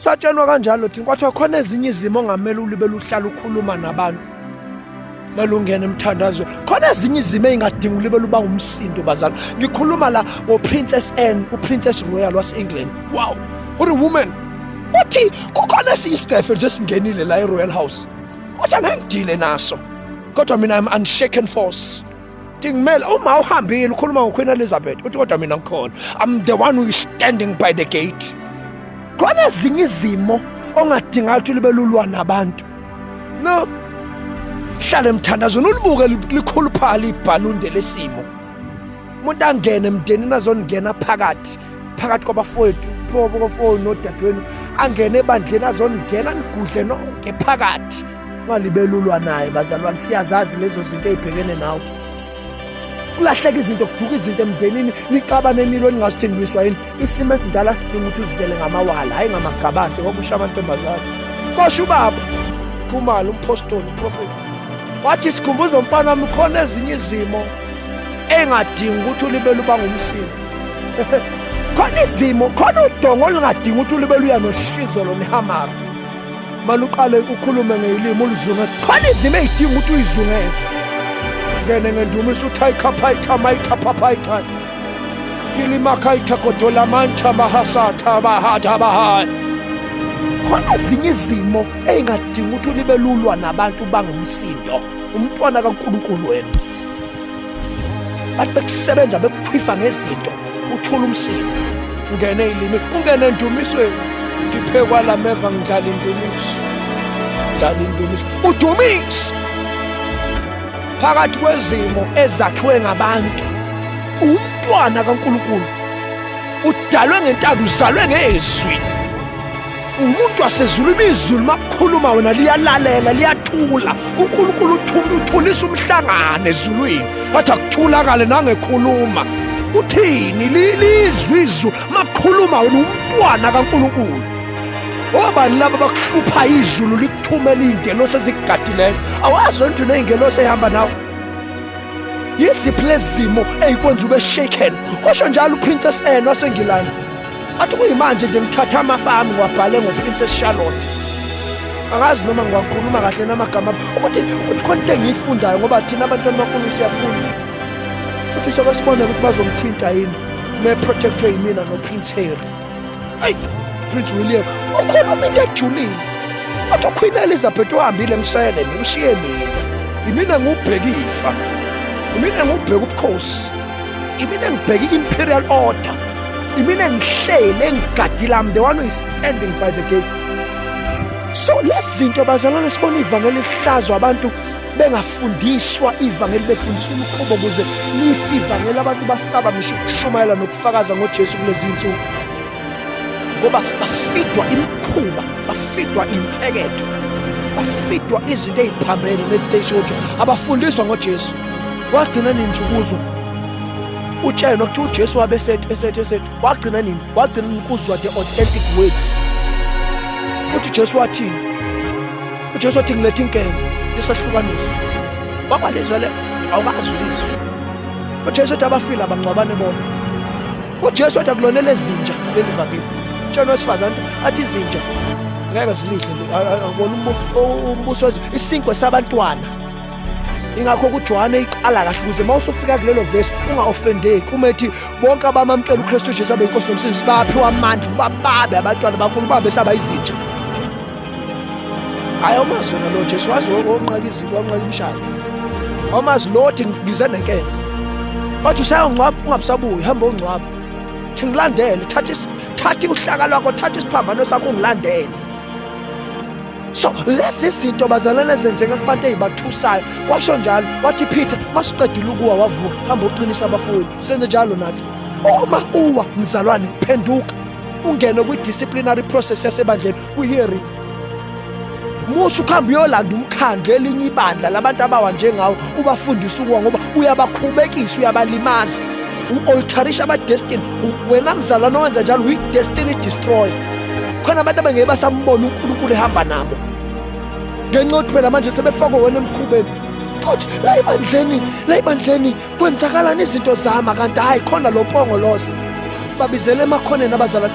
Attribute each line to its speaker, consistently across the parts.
Speaker 1: Satshenwa kanjalo thina, kwathiwa khona ezinye izimo ongamele ulibe luhlala ukhuluma nabantu. Mele ungene emthandazweni. Khona ezinye izimo ey'ngadingi ulibe luba umsindo bazali. Ngikhuluma la ngo-Princess Anne, uPrincess Royal wase-England. Wow, what a woman. Uthi kukhona esinye isicefe nje esingenile la e-Royal House. Uthi angeke ngidile naso. Kodwa mina I'm unshaken force. Ngimele uma uhambile ukhuluma ngoQueen Elizabeth uthi kodwa mina ngikhona. I'm the one who is standing by the gate. Khona ezinye izimo ongadinga ukuthi libe lulwa nabantu. No. Hlala emthandazweni ulibuke likhuluphala ibhalunde lesimo. Umuntu angene emndenini azongena phakathi phakathi kwabafowethu phobofowenu nodadewenu angene ebandleni azongena nigudle nonke phakathi ungalibelulwa naye bazalwane siyazazi lezo zinto ey'bhekene nawe kulahleka izinto kuduka izinto emndenini nixabane nilwe ningazi nilwiswa yini isimo esidala sidinga ukuthi uzizele ngamawala hhayi ngamagabade ngoba usha amantombazane kosho ubaba Khumalo umphostoli umprofeti wathi sikhumbuza umfana wami khona ezinye izimo engadingi ukuthi ulibele uba ngumsindo khona izimo khona udongo olungadingi ukuthi ulibele uya noshizolo nehamara manje uqale ukhulume ngeyilimi ulizungeze khona izimo ey'dinga ukuthi uyizungeze ngene ngendumiso uthayikhaphayithamayithaphaphayithi kilimakhayithakodolamanthabahasathabahadabahai khona ezinye izimo ey'ngadingi ukuthi ulibe lulwa nabantu bangumsindo umntwana kaNkulunkulu wena bathi bekusebenza bekukhwifa ngezinto uthula umsindo ungene ilimi ungene endumisweni ngiphe kwalameva ngidlala indumiso dlala indumiso udumise phakathi kwezimo ezakhiwe ngabantu umntwana kaNkulunkulu udalwe ngentando uzalwe ngezwi umuntu wasezulwini izulu makukhuluma wena liyalalela liyathula uNkulunkulu uthulisa umhlangano ezulwini wathi akuthulakale nangekhuluma uthini lizwi izulu makukhuluma wena umntwana kaNkulunkulu obani laba bakuhlupha izulu likuthumela iy'ngelosi ezikugadileyo awazi wena ukuthi uney'ngelosi ey'hamba nawe yiziphi lezi zimo ey'kwenza ube shaken kusho njalo uPrincess Anne waseNgilandi athi kuyimanje nje ngithatha amafa ami ngiwabhale ngoPrincess Charlotte angazi noma ngiwakhuluma kahle namagama ukuthi ukuthi khona into engiyifundayo ngoba thina abantwana bankulu siyafunda ukuthi soke sibone ukuthi bazomthinta yini me-protectwe yimina noPrince Harry ayi Prince William ukhuluma into ejulile athi uQueen Elizabeth uhambile emsele mina ushiye mina imina ngubheka ifa imina ngubheka ubukhosi imina ngibheka i-imperial order imina ngihlele engigadile I'm the one who is standing by the gate so lezi zinto bazalwane sibona ivangeli lihlazwa abantu bengafundiswa ivangeli befundiswa imikhuba ukuze life ivangeli abantu basaba ngisho ukushumayela nokufakaza ngoJesu kulezi zinsuku ngoba bafidwa imikhuba bafidwa imfeketho bafidwa izinto eziphambene nezinto eyisho ukuthi abafundiswa ngoJesu wagcina nini nje ukuzwa utshelwa kuthiwa uJesu wabe esethu esethu esethu wagcina nini wagcina nini ukuzwa the authentic words uthi uJesu wathini uJesu wathi ngiletha inkemba isahlukaniso wakwalizwa le awukazi ulizwe uJesu wathi abafile abangcwabane bona uJesu wathi akulona lezinja leli vangeli tshela wesifazane athi izinja ngeke zilidle akubona umbuso isinkwe sabantwana ingakho kuJohane iqala kahle ukuze uma usufika kulelo vesi unga-ofendeki uma ethi bonke abamamukela uKristu Jesu abe inkosi nomsindisi baphiwa amandla ukuba babe abantwana baNkulunkulu babe saba izinja hayi awumazi wena lo Jesu wazi wonqaka izinto wanqaka imishado awumazi lo othi ngize nenkemba wathi usayongcwaba ungabusabuyi hamba ongcwaba thi ngilandele thatha thatha uhlaka lwakho thatha isiphambano sakho ungilandele so lezi zinto bazalwane ezenzeka kubantu ezibathusayo washo njalo wathi Peter masiqedile ukuwa wavuka hamba uqinisa abafowenu senze njalo nathi uma uwa mzalwane phenduka ungene kwi-disciplinary process yasebandleni kwi-hearing musa ukuhamba uyolanda umkhandlu elinye ibandla labantu abawa njengawe ubafundisa ukuwa ngoba uyabakhubekisa uyabalimaza u-altarisha ama-destiny wena mzalwane owenza njalo uyi-destiny destroyer khona abantu abangeke basambona uNkulunkulu ehamba nabo ngenxa yokuthi phela manje sebefakwe wena emkhubeni kodwa la ebandleni la ebandleni kwenzakalani izinto zama kanti hhayi khona lo mpongoloza Babizele emakhoneni abazalwane,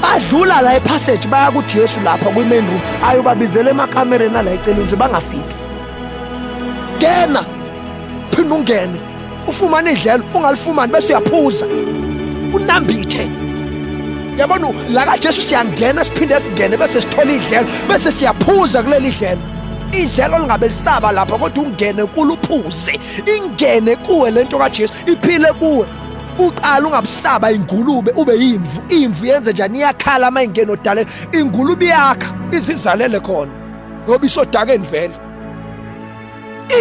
Speaker 1: badlula la epassage baya kuJesu lapha kwi-main room, ayobabizela emakamereni ala eceleni ukuze bangafiki. Ngena, phinde ungene, ufumane idlelo, ungalifumani bese uyaphuza, unambithe. Yabona la kaJesu siyangena siphinde singene bese sithola idlelo bese siyaphuza kuleli dlelo. Idlelo lingabe lisaba lapha kodwa ungene kuluphuze, ingene kuwe lento kaJesu, iphile kuwe. Uqala ungabusaba ingulube ube yimvu. Imvu yenze njani? Iyakhala uma ingena odaleni. Ingulube iyakha izizalele khona ngoba isodakeni vele.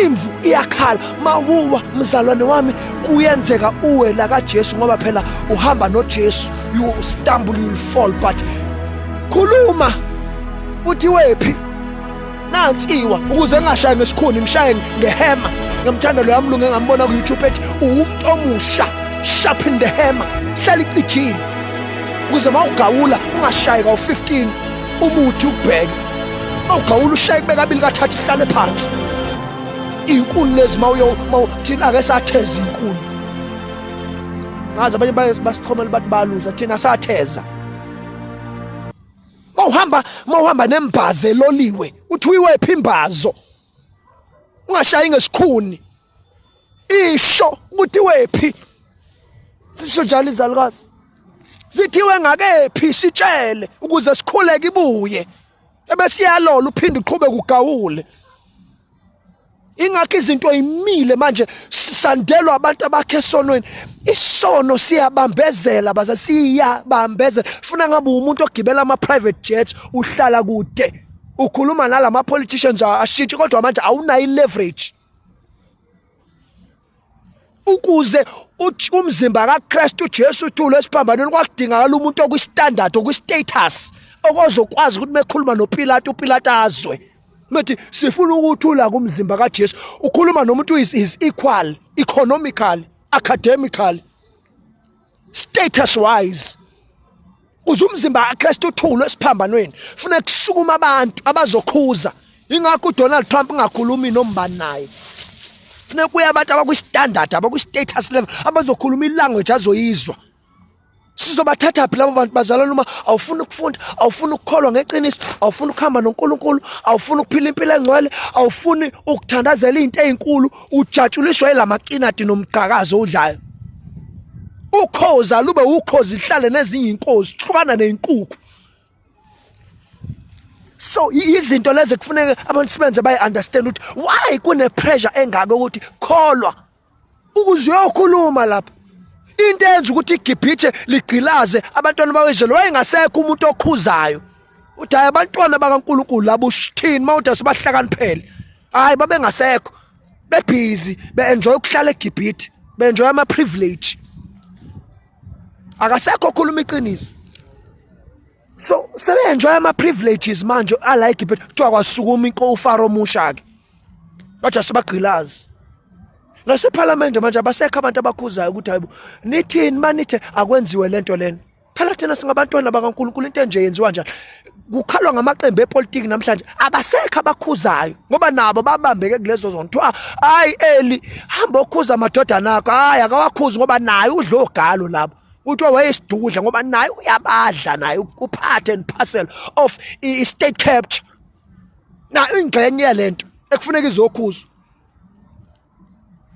Speaker 1: Imvu iyakhala mawuwa mzalwane wami, kuyenzeka uwe la kaJesu ngoba phela uhamba noJesu. You stumble, you'll fall, but khuluma uthi wephi nansiwa ukuze ngingashayi ngesikhuni, ngishaye ngehema. Ngamthanda loya mlungu engambona ku-YouTube ethi uwumuntu omusha, sharpen the hammer, hlala icijile ukuze mawugawula ungashayi kawu-15 umuthi ukubheke. Mawugawula ushaye kube kabili kathathu, uhlale phansi. Iy'nkuni lezi mawuyo thina ake satheza iy'nkuni, ngazi abanye basichomela bathi baluza, thina satheza. Mawuhamba nembazo eloliwe uthi uyiwephi imbazo, ungashayi ngesikhuni, isho ukuthi wephi. Sisho njalo izalukazi zithiwe ngakephi, sitshele ukuze sikhuleke ibuye, ebese iyalola uphinde uqhubeke ugawule. Ingakho izinto imile manje, sandelwa abantu abakhe esonweni. Isono siyabambezela baza, siyabambezela. Funa ngabe umuntu ogibela ama private jets, uhlala kude, ukhuluma nalama politicians ashintshe, kodwa manje awunayo leverage ukuze umzimba kaKristu Jesu uthule esiphambanweni. Kwakudingakala umuntu okwi-standard, okwi-status, okozokwazi ukuthi mekhuluma noPilato, uPilato azwe bethi sifuna ukuthula kumzimba kaJesu. Ukhuluma nomuntu is equal economically, academically, status wise. Uze umzimba kaKristu uthulwe esiphambanweni, funa kusukuma abantu abazokhuza. Ingakho uDonald Trump ungakhulumi nombani naye. Funa kuya abantu abakwi-standard, abakwi-status level, abazokhuluma ilanguage azoyizwa. Sizobathatha phi labo bantu bazalwane uma awufuni ukufunda, awufuni ukukholwa ngeqiniso, awufuni ukuhamba noNkulunkulu, awufuni ukuphila impilo engcwele, awufuni ukuthandazela izinto ezinkulu, ujatshuliswa yilamakinati nomgqakazo owudlayo. Ukhozi alube ukhozi, lihlale nezinye inkozi, hlukana nezinkukhu. So izinto lezi kufuneka abantu sibenze bayi understand ukuthi why kune pressure engaka ukuthi kholwa ukuze uyokhuluma lapha. Into enza ukuthi iGibhithe ligqilaze abantwana bakwaIsrayeli, wayengasekho umuntu okhuzayo. Uthi hayi abantwana bakaNkulunkulu labo uthini mawuthi asibahlakaniphele. Hayi babengasekho, bebhizi be-enjoy ukuhlala eGibhithe, be-enjoy ama-privilege. Akasekho okhuluma iqiniso. So sebe-enjoy ama-privileges manje ala eGibhithe. Kuthiwa kwasukuma uFaro omusha-ke, bathi asibagqilazi. Nasephalamende manje abasekho abantu abakhuzayo ukuthi hayibo nithini manithe akwenziwe lento lena. Phela thina singabantwana bakaNkulunkulu, into enje yenziwa njani? Kukhalwa ngamaqembu epolitiki namhlanje, abasekho abakhuzayo ngoba nabo babambeke kulezo zonto. Kuthiwa hayi Eli, hamba okhuza amadodana akho. Hayi akawakhuzi ngoba naye udla ogalo labo. Kuthiwa wayesidudla ngoba naye uyabadla, naye upart and parcel of i-state capture. Na ingxenye yalento ekufuneka izokhuzwa.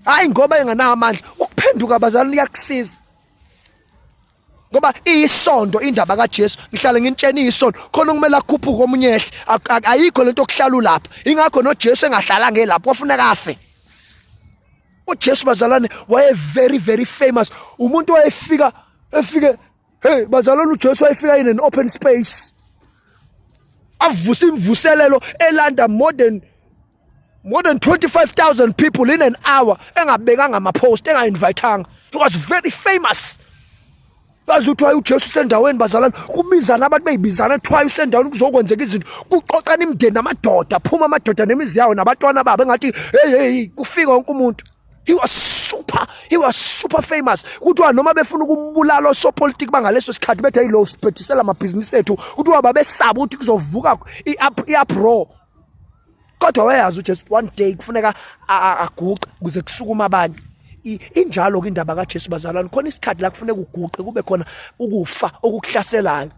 Speaker 1: Hayi ngoba enganawo amandla ukuphenduka, abazali liyakusiza ngoba iyisondo indaba kaJesu. Ngihlale ngintshena iyisondo khona kumele akhuphuke omunye ehle, ayikho lento okuhlala ulapha. Ingakho noJesu engahlalanga elapho, kwafuneka afe. uJesu bazalwane waye very very famous, umuntu wayefika efike, hey bazalwane, uJesu wayefika in an open space avusa imvuselelo elanda more than 25,000 people in an hour, engabekanga ama-post, enga-invitanga. He was very famous. Bazi ukuthi waye uJesu usendaweni bazalwane, kubizana abantu beyibizana, kuthiwa usendaweni, kuzokwenzeka izinto, kuqoqana imindeni namadoda, phuma amadoda nemizi yawo nabantwana babo, engathi hey hey, kufika wonke umuntu. He was super famous. Kuthiwa noma befuna ukumbulala osopolitiki bangaleso sikhathi, bethi hey lo sibhedisela amabhizinisi ethu, kuthiwa babesaba ukuthi kuzovuka i-uproar, kodwa wayazi uJesu one day kufuneka aguqe ukuze kusukuma abanye. Injalo ke indaba kaJesu, bazalwane. Khona isikhathi la kufuneka uguqe, kube khona ukufa okukuhlaselayo.